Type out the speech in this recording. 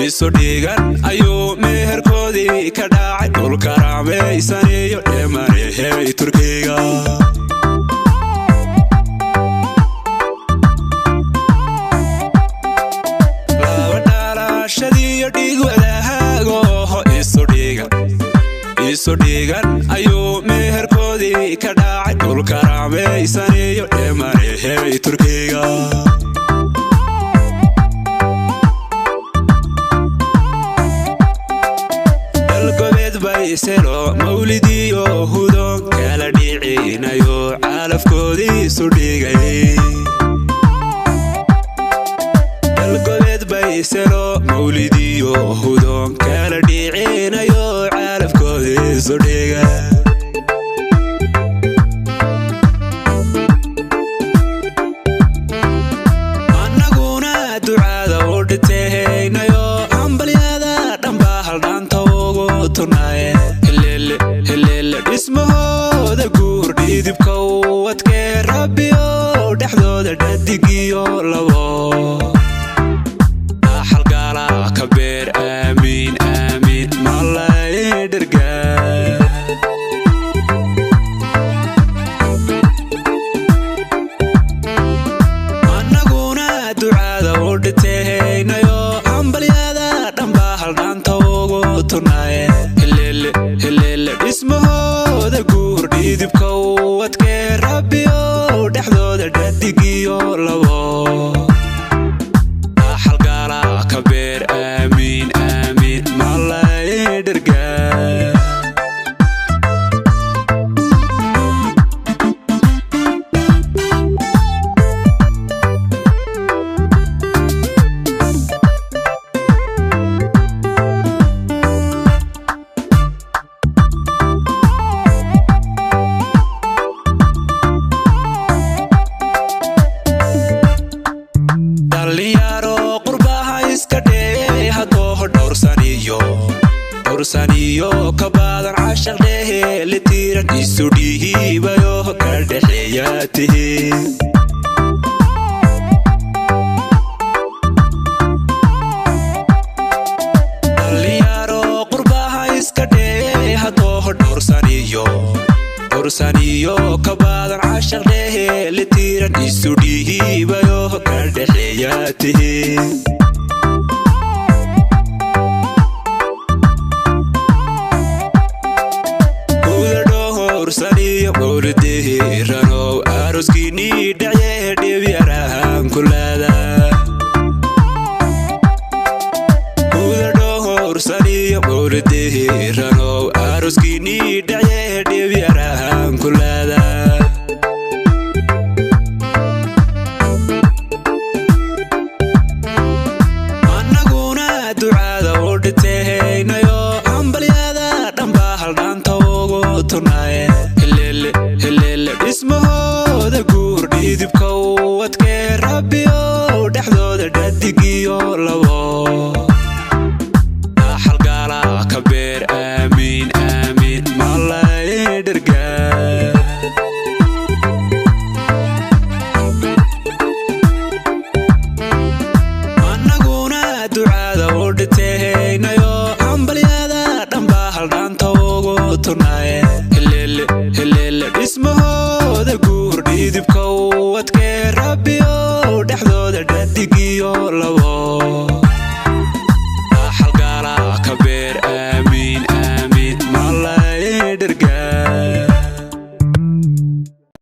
Isu dhigan ayuu meherkoodii ka dhacay dhulka raameysaniyo dheemanehey Turkiga. Laba dhalashadiyo dhiig wadahaago isu dhigan, isu dhigan ayuu meherkoodii ka dhacay dhulka raameysaniyo dheemanehey Turkiga. Dalgobeed bayselo mawlidiyo hudoon kala dhicinayo calafkoodii isu dhigay. Dalgobeed bayselo mawlidiyo hudoon kala dhicinayo calafkoodii isu dhigay. Annaguna ducada u dhitehaynayo hambalyada dhanba haldhaanta ugu tunaaye. Helele helele dhismahooda guur dhidibka u adkee rabbiyo dhexdooda dhadigiyo labo dhaxalgala ka beer, aamiin aamiin malay dhergaa. Annaguna ducada u dhitehaynayo hambalyada dhanba haldhaanta ugu tunaaye. Helele helele dhismahooda guur dhidibka u adkee rabbiyo dhexdooda dhadigiyo labo dhaxalgala ka beer, aamiin aamiin malay dhergaa. Dhalinyaro qurbaha iska dhee haddoo dhowrsaniyo dhowrsaniyo ka badan cashaq dhehe litiiran isu dhihiibayo ka dhexeeya tihi. Dhalinyaro qurbaha iska dhee haddoo dhowrsaniyo dhowrsaniyo ka badan cashaq dhehe litiiran isu dhihiibayo ka dhexeeya tihi. Kuda dhowrsaniyo mawlidihiiranow aroskiinii dhacye dhibyarahan kulaada. Kuda dhowrsaniyo mawlidihiiranow aroskiinii dhacye dhibyarahan kulaada. Annaguna ducada u dhitehaynayo hambalyada dhanba haldhaanta ugu tunaaye. Helele helele dhismahooda guur dhidibka u adkee rabbiyo dhexdooda dhadigiyo labo dhaxalgala ka beer, aamiin aamiin malay dhergaa. Annaguna ducada u dhitehaynayo hambalyada dhanba haldhaanta ugu tunaaye.